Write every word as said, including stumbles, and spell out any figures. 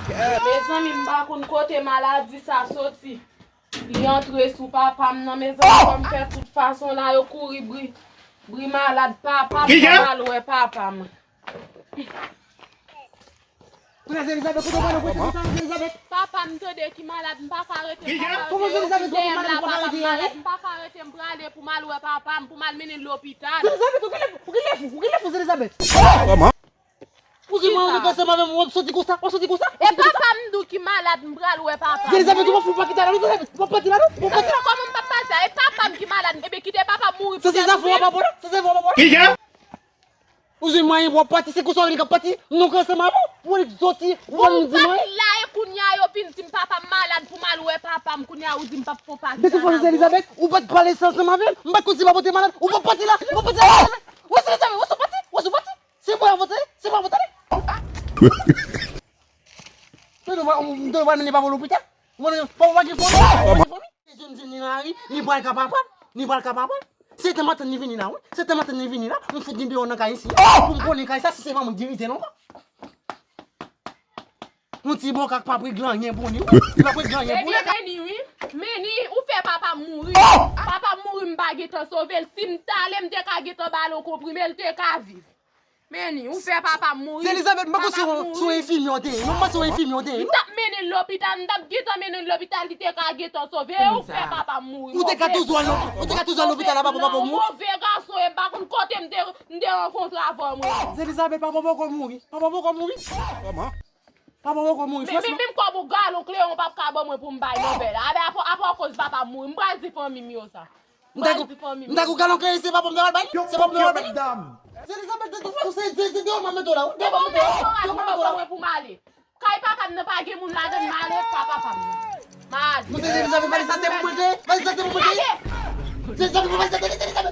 Mezanmi, m pa konn kote maladi sa soti. Li antre sou papa m nan, mezanmi, fò m fè tout fason la, yo kouri bri, bri malad papa m, pou m al wè papa m. Kounye a, Elizabeth, kote w prale, kote w prale, Elizabeth? Papa m tande ki malad, m pa ka rete, m pa ka rete. Kòman Elizabeth, kote w prale, kote w prale, papa m malad, m pa ka rete, m prale pou m al wè papa m, pou m al mennen l lopital. Elizabeth, ou genlè fou, ou genlè fou, ou genlè fou, Elizabeth. Ou di mwen ou ranse ansanm avè m, w ap soti konsa, w ap soti konsa. E papa m tou ki malad, m pral wè papa m. Elizabeth, ou pa fou, pa kite la, non, Elizabeth, ou pa pati la, non, ou pa pati la. Kòman m pa pati la? E papa m ki malad, ebyen kite papa m mouri. Sa se zafè w ap apò la, sa se zafè w ap apò la. Ou jwenn mwayen pou w ap pati, se konsa w vin k ap pati, nou k ansanm avè w, pou w soti, ou pa menm di mwayen. Ou pati la, e kounye a yo vin di m papa m malad pou m al wè papa m, kounye a ou di m p ap fè yon pa ki sa la. Elizabeth, ou pa t prale ansanm avè m, m pa t konn si papa w te malad, ou pa pati la, ou pa pati la. Wè se Elizabeth, wè se w pati, wè se w pati. Se mwen avè w tande, se mwen avè w tande. Mwen te pral mennen papa w lopital. Mwen te papa w pa gen fanmi. Se jwenn jwenn li nan lari, li pral ka papa l, li pral ka papa l. Se tan maten li vini la, wi. Se tan maten li vini la, m fout li deyò nan kay isi. Pou m konnen kay sa, si se pa mwen k dirije l ankò. Yon ti bòkak p ap regle anyen pou li, wi. Li p ap regle anyen pou li. Ebyen, Meni, wi. Meni, ou fè papa m mouri. Papa m mouri, m pa gentan sove l. Si m t ale, m te ka gentan ba l yon konprime, l te ka viv. Meni, ou fè papa m mouri. Se Elizabeth, m panse se yon enfimyè w te ye. Non, m panse se yon enfimyè w te ye. M t ap mennen l lopital, m t ap gentan mennen l lopital, li te ka gentan sove. E ou fè papa m mouri. Ou te ka toujou al, ou te ka toujou al lopital la, papa, papa w mouri. Move gason, e m pa konn kote m te, m te rankontre avè w, mwen. Se Elizabeth, papa w poko mouri. Papa w poko mouri. Papa w poko mouri, franchman. Menm kòb yon galon kleyon p ap ka ban mwen pou m bay nonpè la. Apre, apre, apre koz papa m mouri, m pral di fanmi m yo sa. M ta gon, m ta gon galon kay, se papa m te pral bay li. Se papa m te pral bay li. Se Elizabeth, de tout fason, se, se, se deyò m ap mete w la, wi. Deyò m ap mete w la, wi. Deyò m ap mete w la, wi. Pou m ale. Kay papa m nan pa gen moun ladan l, m ale pa papa m nan. M ale. Mwen se Elizabeth, valiz sa se pou mwen te ye. Valiz sa se pou mwen te ye. Se Elizabeth, valiz sa se, se Elizabeth.